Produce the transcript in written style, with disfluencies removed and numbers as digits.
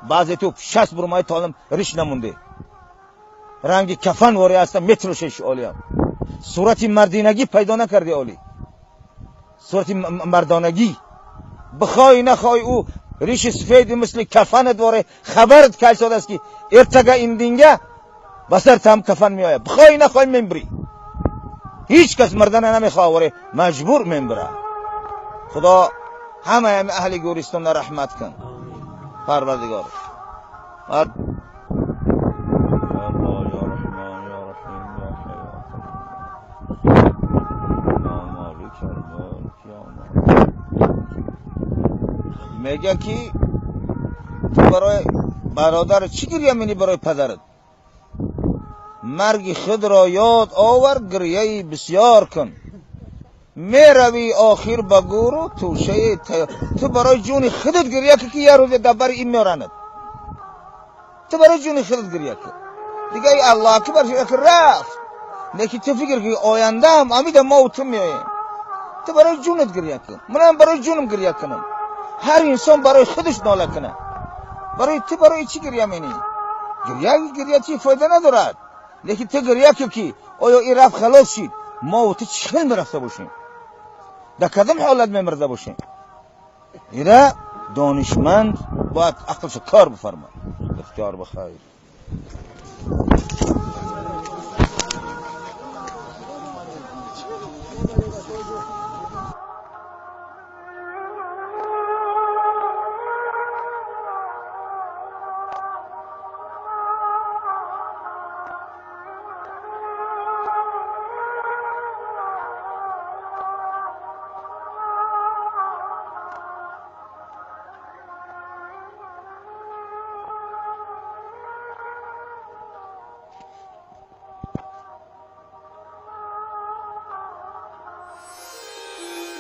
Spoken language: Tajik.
Баъзе ту 60 бурмаи толим риш намунде, ранги кафан вори ҳаста метрошеш. Олиям сурати мардинагӣ пайдо накарди, оли сурати мардонагӣ бихоҳӣ нахоҳӣ, ӯ риши сафеди мисли кафанат воре хабарат кайсодааст, ки эртага индинга ба сар там кафан меояд. Бихоҳӣ нахоҳӣ, мембирӣ. Ҳеҷ кас мардана намехоҳад, воре маҷбур мембира. Худо ҳамаи аҳли гӯристонро раҳмат кун, Парвардигор. يا الله، يا رحمن، يا رحيم، يا حي، يا قيوم، يا مالك الملك، يا مالك. Мега ки ту барои бародар чӣ гирья менӣ, барои падарат? Марги худро ёд овар, гирьяи бисёр кун, меравӣ охир ба гӯру тӯшаи. Ту барои ҷуни худат гирья кун, ки як рӯзе дар бари ин меоранад. Ту барои ҷуни худат гирья кун. Дига Аллоҳ акбар ки рафт, лекин ту фикр ки ояндаам амида мо ту меоем. Ту барои ҷунат гирья кун, манам барои ҷунам гирья кунам. Ҳар инсон барои худаш нола кунад. Барои ту барои чӣ гирья менӣ? Гирья гирья чи фоида надорад, лекин ту гирья кун, ки оё ин рафт, халос шид, мо ту чӣ хел мерафта бошем, дар кадом ҳолат мемирда бошем? Ира донишманд бояд ақлшо кор бифармад. Ихтиёр бихайр.